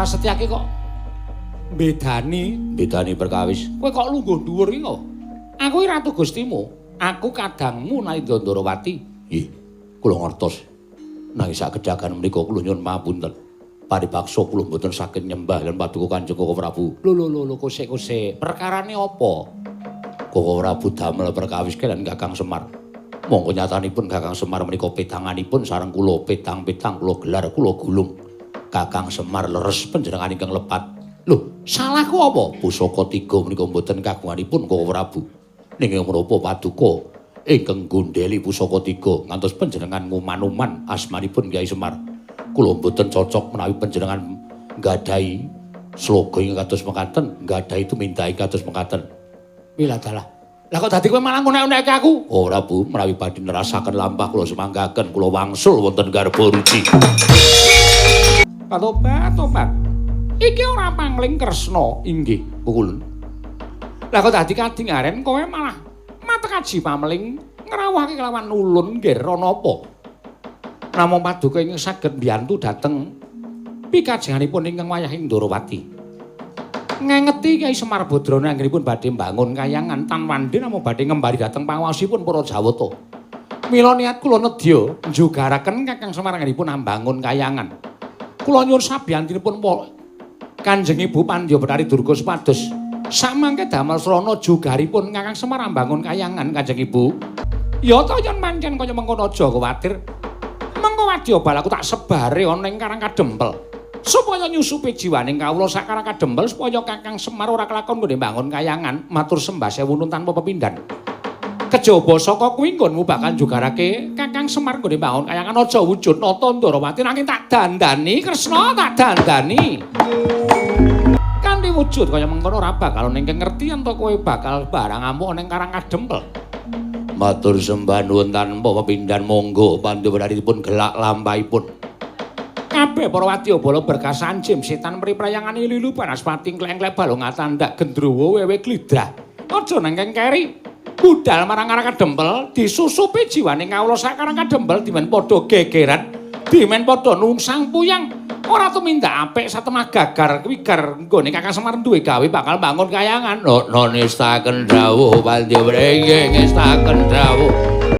Prasetyake kok mbedani, Bedani perkawis. Kowe kok lungguh dhuwur iki kok. Aku iki ratu Gustimu. Aku kadangmu Nalindra Ndarawati. Nggih, kula ngertos. Nanging sakedhakan menika kula nyuwun pamunten. Paribaksa kula mboten saged nyembah lan paduka Kanjeng Koko Prabu. Lho lho lho lho kosek-kosek. Perkarane apa? Koko Prabu damel perkawis kaliyan Kakang Semar. Monggo nyatanipun Kakang Semar menika petanganipun sareng kula petang-petang kula gelar kula gulung. Kakang Semar leres panjenengan ingkang lepat. Lho, salahku apa? Pusaka tiga menika mboten kagunganipun Koko Prabu. Ning menapa paduka ingkang gondheli pusaka tiga ngantos panjenengan nguman-uman asmanipun Kyai Semar. Kula mboten cocok menawi panjenengan nggadahi sloga ingkang kados mekaten, nggadahi tumindak kados mekaten. Wiladalah. Lah kok dadi kowe malah ngunek-unekke aku? Ora Bu, menawi badhe nerasaken lampah kula semanggaken kula wangsul wonten garba ruci. Patobat, tobat. Iki ora pangling Kresna, Inggih, pukulun. Lah kok dadi kadingaren kowe malah matek aji pameling ngrawuhake kelawan ulun nggih ana apa? Namung paduka ingkang saged mbiyantu dhateng pikajenganipun ingkang wayah ing Ndarawati. Ngengeti Kyai Semar Badrana anggenipun badhe mbangun kayangan tan wandhe namung badhe ngembari dhateng panguwasipun para Jawata. Mila niat kula nedya njugaraken Kakang Semar anggenipun ambangun kayangan. Kula nyuwun sabiyantinipun Kanjeng Ibu Pandya Bathari Durga supados samangke damel srana jugaripun Kakang Semar ambangun kayangan Kanjeng Ibu. Ya ta yen pancen kaya mengkono aja kuwatir. Mengko wadya balaku tak sebare ana ing Karang Kadempel. Supaya nyusupi jiwaning kawula sak Karang Kadempel supaya Kakang Semar ora kelakon nggone mbangun kayangan matur sembah sewu tanpa pepindhan. Kejaba saka kuwi nggonmu bakal njugarake Kakang Semar nggone mbangun kayangan aja wujud nata Ndarawati nanging tak dandani Kresna tak dandani. Kanthi wujud kaya mengkono ora bakal ning ngerti yen to kowe bakal barang amuk ning Karang Kadempel. Matur sembah nuwun tanpa pepindhan monggo pandya-pandyanipun gelak lampahipun. Kabeh para wadyabala berkas anjim setan mriprayangan lilu banaspati kleng-kleng balung atandak gendruwo wewe glidrah. Aja nang keri. Budal marang Karang Kadempel disusupi jiwane kawula sak Karang Kadempel dimen padha gegeran, dimen padha nungsang puyang. Ora tumindak apik satemah gagar wigar nggone Kakang Semar duwe gawe bakal bangun kayangan. No, no nestaken dawuh pandya inggih ngestaken dawuh.